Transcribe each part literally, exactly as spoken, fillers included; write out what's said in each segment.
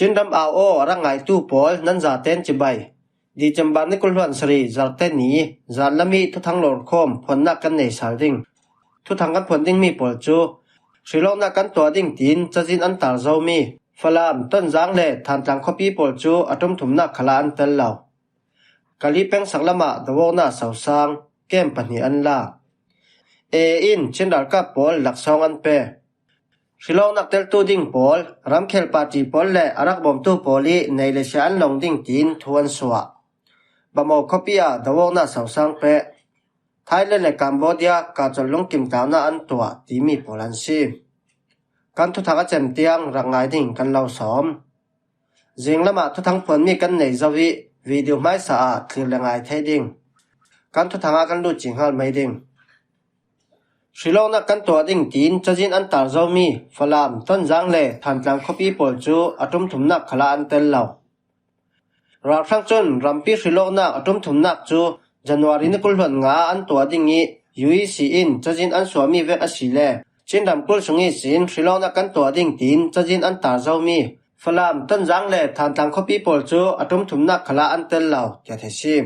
Chin ram au aw a rak ngaitu pawl nan zaten cibai. December ni kul hluan sarih Zarhte ni zan lam i thuthang lawrkhawm phuannak kan nei sal ding. Thuthang kan phuan dingmi pawl cu hrilawknak kan tuah ding tiin cazin an tar zomi Falam, Tonzang le Thantlang khuapi pawl cu a ṭum thumnak khalah an tel lo. Kali peng sak lamah doawknak sosang kem pahnih an lak. E in Chin ralkap pawl laksawng an pe. Hrilawknak teltu ding pawl, ramkhel party pawl le a rak bawmtu pawl i nei le sia an lawng ding tiin thu an suah. Bamaw khuapi ah doawknak sosang peh. Thailand le Cambodia kahcolh lungkim tlauna an tuah timi pawl an si. Kan thuthang a cem tiang rak ngai ding kan lo sawm. Zinglam ah thuthang phuanmi kan nei zo i video hmaisa ah thlir le ngai thei ding. Kan thuthang ah kan lut cinghal mai ding. Hrilawknak kan tuah ding tiin cazin an tar zomi Falam, Tonzang le Thantlang khuapi pawl cu a ṭum thumnak khalah an tel lo. Ralhrang cun rampi hrilawknak a ṭum thumnak cu January ni kul hluan nga an tuah ding i U E C in cazin an suahmi vek a si le Chin ramkulh sung ihsin hrilawknak kan tuah ding tiin cazin an tar zomi Falam, Tonzang le Thantlang khuapi pawl cu a ṭum thumnak khalah an tel lo tiah theih si.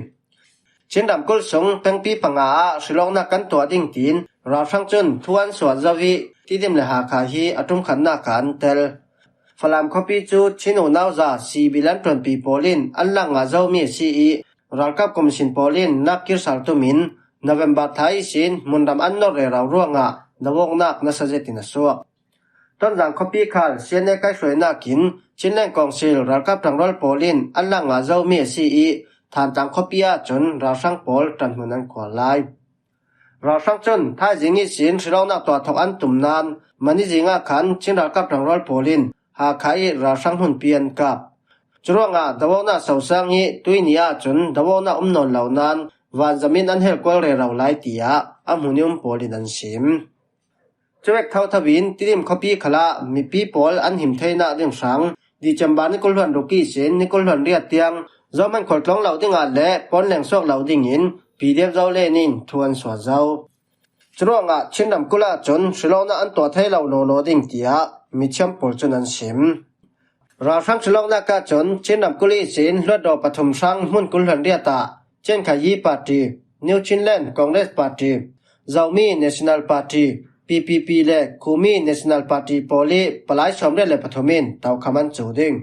Chin ramkulh sung pengpi panga ah hrilawknak kan tuah ding tiin ralhrang cun thu an suah zo i Tidim le Hakha hi a ṭum khatnak ah an tel. Falam khuapi cu Chin unauza C B lam ṭuanpi pawl in an lak ngah zomi a si i ralkap komisin pawl in nak kir sal tum in November thla ihsin hmunram an nor rero ruangah doawknak nasa zetin a suak. Tonzang khuapi khal C N A kaihhruainak in Chinland Council ralkap ṭangrual pawl in an lak ngah zomi a si i Thantlang khuapi ahcun ralhrang pawl ṭanhmun an kual lai. Ralhrang cun thaizing ihsin hrilawknak tuah thawk an tum nain mani zing ah khan Chin ralkap ṭangrual pawl in Hakha i ralhrang hmunpi an kap. Curuangah doawknak sosang i tuihni ahcun doawknak um nawn lo nain vanzam in an hel kual rero lai tiah a hmun i um pawl in an sim. Cuvek thotho in Tidim khuapi khalah mipi pawl an him theinak ding hrang December ni kul hluan ruk ihsin ni kul hluan riat tiang zohman khualtlawng lo dingah le pawn leng suak lo dingin P D F Zoland in thu an suah zo. Curuangah Chin ramkulh ahcun hrilawknak an tuah thei lo lawlaw ding tiah mithiam pawl cun an sim. Ralhrang hrilawknak ahcun Chin ramkulh ihsin hluttaw pathum hrang hmun kul hluan riat ah Chiankhai Party, New Chinland Congress Party, Zomi National Party, P P P le Khumi National Party pawl i palai sawmriat le pathum in tokham an cu ding.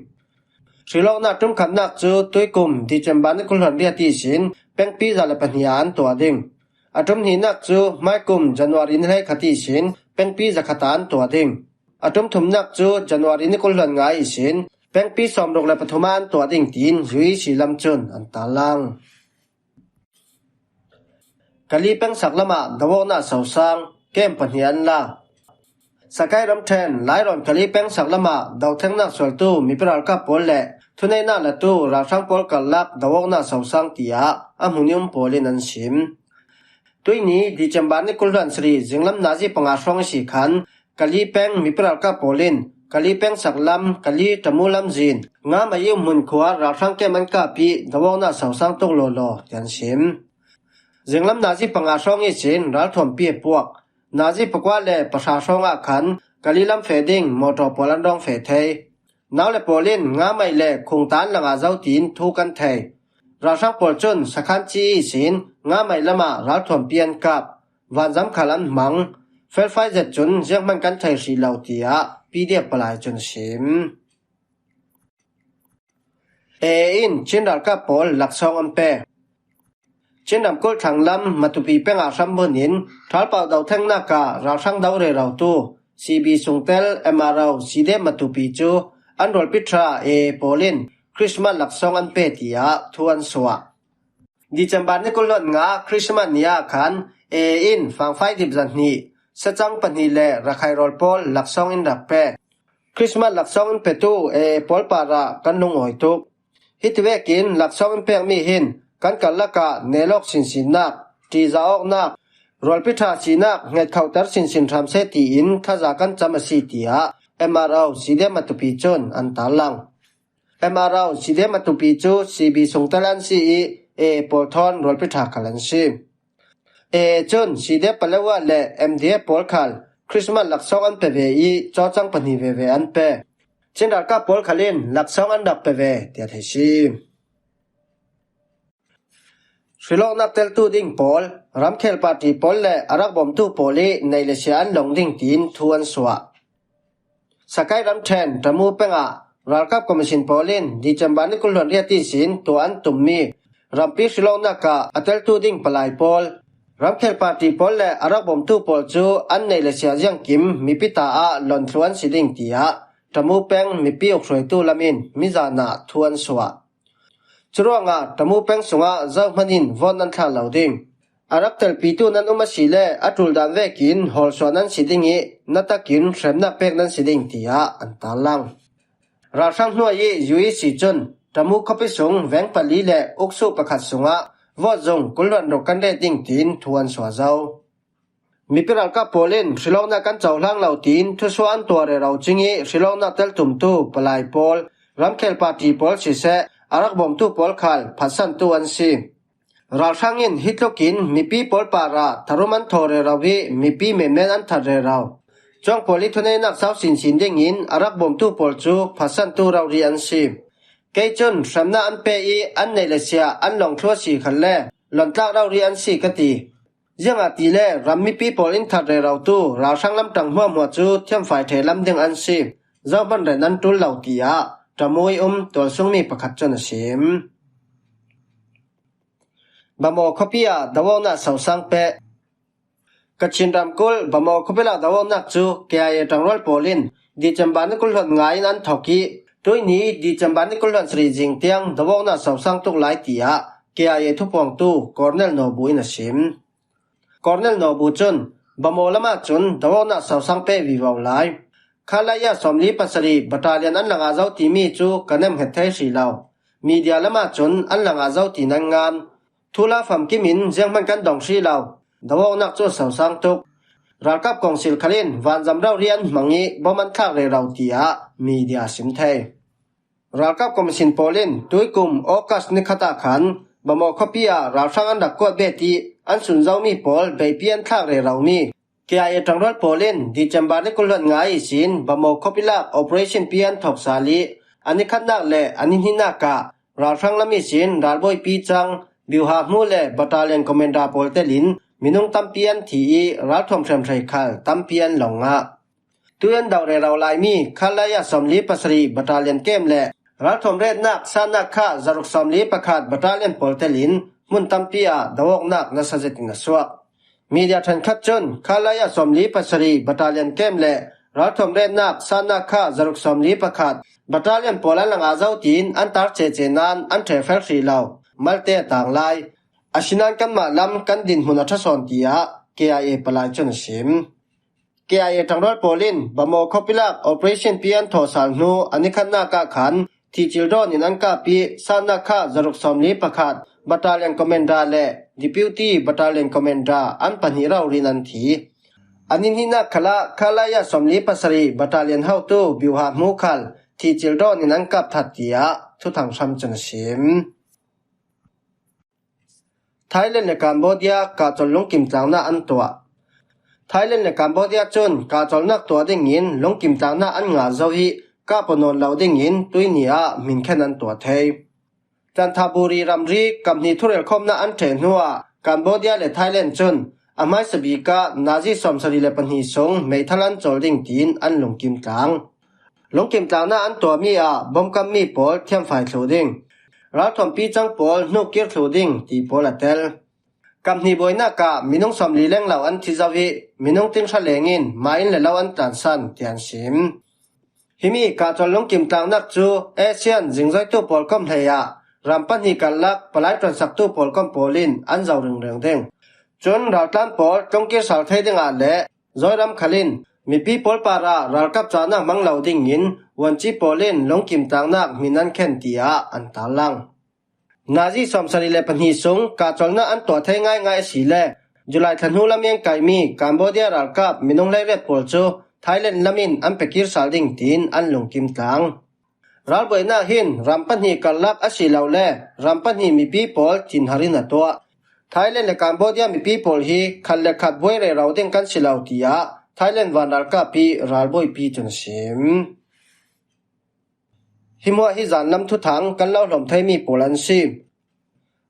Hrilawknak ṭumkhatnak cu tuikum December ni kul hluan riat ihsin pengpi za le pahnih ah an tuah ding. A ṭum hnihnak cu hmaikum January ni hleikhat ihsin pengpi zakhat ah an tuah ding. A ṭum thumnak cu January ni kul hluan nga ihsin pengpi sawmruk le pathum ah an tuah ding tiin U E C lam cun an tarlang. Kali peng sak lamah doawknak sosang kem pahnih an lak. Sakai ramṭhen Lairawn Kali peng sak lamah dothengnak sualtu mipi ralkap pawl le thuneihnak latu ralhrang pawl karlak doawknak sosang tiah a hmun i um pawl in an sim. Tuihni December ni kul hluan sarih zinglam nazi panga hrawng ihsi khan Kali peng mipi ralkap pawl in Kali peng saklam, Kali ṭamu lamzin, Ngamai i umhmun khua ralhrang kem an kap i doawknak sosang tuk lawlaw tiah an sim. Zinglam nazi panga hrawng ihsin ralthuampi a puak. Nazi pakua le pahra hrawng ah khan Kali lam feh ding mawṭaw pawl an rawng feh thei. Nau le pawl in Ngamai le Khungtan lak ngah zo tiin thu kan thei. Ralhrang pawl cun Sakhanci ihsin Ngamai lamah ralthuampi an kap. Vanzam khal an hmang. Felfai zet cun zianghman kan thei hrih lo tiah P D F palai cun a sim. E in Chin ralkap pawl laksawng an pe. Chin ramkulh thlang lam Matupi peng ah hrambunh in ṭhalpau dothengnak ah ralhrang do rerotu C B sungtel M R O C D F Matupi cu an rualpi ṭha A A pawl in Christmas laksawng an pe tiah thu an suah. December ni kul hluan nga Christmas ni ah khan A A in fangfai dip zahnih, sacang pahnih le rakhai rawl pawl laksawng in rak pe. Christmas laksawng in petu A A pawl parah kan lungawi tuk. Hiti vekin laksawng in pekmi hin kan karlak ah nel awk sinsinnak, ṭihzah awknak, rualpi ṭha sinak, hngetkhohter sinsin hram seh tiin thazaang kan cam a si tiah M R O C D F Matupi cun an tarlang. M R O C D F Matupi cu C B sungtel an si i A A pawl thawn rualpi ṭha khal an si. A A cun C D F Paletwa le M D F pawl khal Christmas laksawng an pe ve i cawcang pahnih veve an pe. Chin ralkap pawl khalin laksawng an rak pe ve, tiah theih si. Hrilawknak teltu ding pawl, ramkhel party pawl le a rak bawmtu pawl i neih le sia an lawng ding tiin thu an suah. Sakai ramṭhen Tamu pengah ralkap commission pawl in December ni kul hluan riat ihsin tua an tummi rampi hrilawknak ah a teltu ding palai pawl, ramkhel party pawl le a rak bawmtu pawl cu an neih le sia ziangkim mipi ta ah lawn thlu an si ding tiah Tamu peng mipi ukhruaitu lam in mizan ah thu an suah. Curuangah Tamu peng sungah zohman in vote nan thlak lo ding. A rak telpitu nan um asile a ṭul dan vekin hawlsuah nan si ding i na takin hremnak pek nan si ding tiah an tarlang. Ralhrang hnuai i U E C cun Tamu khuapi sung veng pali le uksuh pakhat sungah vote zung kul hluan ruk kan ret ding tiin thu an suah zo. Mipi ralkap pawl in hrilawknak kan cohlang lo tiin thusuah an tuah rero cing i hrilawknak teltumtu palai pawl, ramkhel party pawl siseh, a rak bawmtu pawl khal phatsantu an si. Ralhrang in hi tlukin mipi pawl parah tharum an thaw rero i mipi menmen an that rero. Cuang pawl i thuneihnak sau sinsin dingin a rak bawmtu pawl cu phatsantu rori an si. Kei cun hremnak an pe i an neih le sia an lawng thlu a si khalle lawntlak rori an si ka ti. Ziangahtile ram mipi pawl in that rerotu ralhrang lamṭang hmuahhmuah cu thiamfai ṭheh lam ding an si. Zohman ren an ṭul lo tiah Tamu i um tualsungmi pakhat cun a sim. Bamaw khuapi ah doawknak sosang peh. Kachin ramkulh Bamaw khuapi lak doawknak cu K I A ṭangrual pawl in December ni kul hluan nga in an thawk i tuihni December ni kul hluan sarih zing tiang doawknak sosang tuk lai tiah K I A thupuangtu Colonel Naw Bu in a sim. Colonel Naw Bu cun Bamaw lam ahcun doawknak sosang peh vivo lai. Khalaya sawmli pasarih battalion an la ngah zo timi cu ka nemhnget thei hrih lo. Media lam ahcun an la ngah zo ti nan ngan. Thu la famkim in zianghman kan dong hrih lo. Doawknak cu sosang tuk. Ralkap kongsil khal in vanzam rori an hmang i bom an thlak rero tiah media sim thei. Ralkap commission pawl in tuikum August ni khat ah khan Bamaw khuapi ah ralhrang an rak kuat bet i an sun zomi pawl beipi an thlak reromi K I A ṭangrual pawl in December ni kul hluan nga ihsin Bamaw khuapi lak operation pi an thawk sal i a ni khatnak le a ni hnihnak ah ralhrang lam ihsin ralbawipi cang, biuha hmu le battalion commander pawl telin minung tampi an thi i ralthuam hriamhrei khal tampi an lawng ngah. Tui an doh rero laimi Khalaya sawmli pasarih battalion kem le ralthuam retnak Sanakha zaruk sawmli pakhat battalion pawl telin hmun tampi ah doawknak nasa zetin a suak. Media ṭhenkhat cun Khalaya sawmli pasarih battalion kem le ralthuam retnak Sanakha zaruk sawmli pakhat battalion pawl an la ngah zo tiin an tar cece nain an ṭheh fel hrih lo. Malte a tang lai. Asinain kanmah lam kan dinhmun a ṭha sawn tiah K I A palai cun a sim. K I A ṭangrual pawl in Bamaw khuapi lak operation pi an thawh sal hnu a ni khatnak ah khan thihcil dawn in an kap i Sanakha zaruk sawmli pakhat battalion commander le deputy battalion commander an pahnih rori in an thi. A ni hnihnak khalah Khalaya sawmli pasarih battalion hotu biuha hmu khal thihcil dawn in an kap that tiah Thuthang Hram cun a sim. Thailand le Cambodia kahcawl lungkim tlangnak an tuah. Thailand le Cambodia cun kahcawlnak tuah dingin lungkim tlangnak an ngah zo i kahpaw nawn lo dingin tuihni ah hminkhen an tuah thei. Chanthaburi ramri kaphnih thurelkhawmnak an ṭheh hnuah Cambodia le Thailand cun a hmaisa bik ah nazi sawmsarih le pahnih sung meithal an cawl ding tiin an lungkim tlang. Lungkim tlangnak an tuahmi ah bomkammi pawl thiamfai thluh ding, ralthuampi cang pawl hnuk kir thluh ding ti pawl a tel. Kaphnih buainak ah minung sawmli lenglo an thi zo i minung tinhra leng in mah inn le lo an tlansan tiah an sim. Himi kahcawl lungkim tlangnak cu ASEAN zingzoitu pawlkom hlei ah ram pahnih karlak palai ṭuansaktu pawlkom pawl in an zoh ringring ding. Cun raltlan pawl tlungkir sal thei dingah le Zoram khal in mipi pawl parah ralkap cahnak hmang lo dingin vuanci pawl in lungkim tlangnak hmin an khen tiah an tarlang. Nazi sawmsarih le pahnih sung kahcawlnak an tuah thei ngaingai a si le July thla hnu lam i an kaimi Cambodia ralkap minung hleiriat pawl cu Thailand lam in an pe kir sal ding tiin an lungkim tlang. Ralbuainak hin ram pahnih karlak a si lo le ram pahnih mipi pawl thinhar in a tuah. Thailand le Cambodia mipi pawl hi khat le khat buai rero ding kan si lo tiah Thailand vanralkap i ralbuaipi cun a sim. Hi hmuah hi zanlam thuthang kan lo hlawm thei mi pawl an si.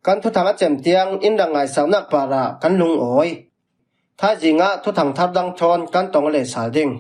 Kan thuthang a cem tiang in rak ngaisaknak parah kan lungawi. Thaizingah thuthang thar dang thawn kan tong a leh sal ding.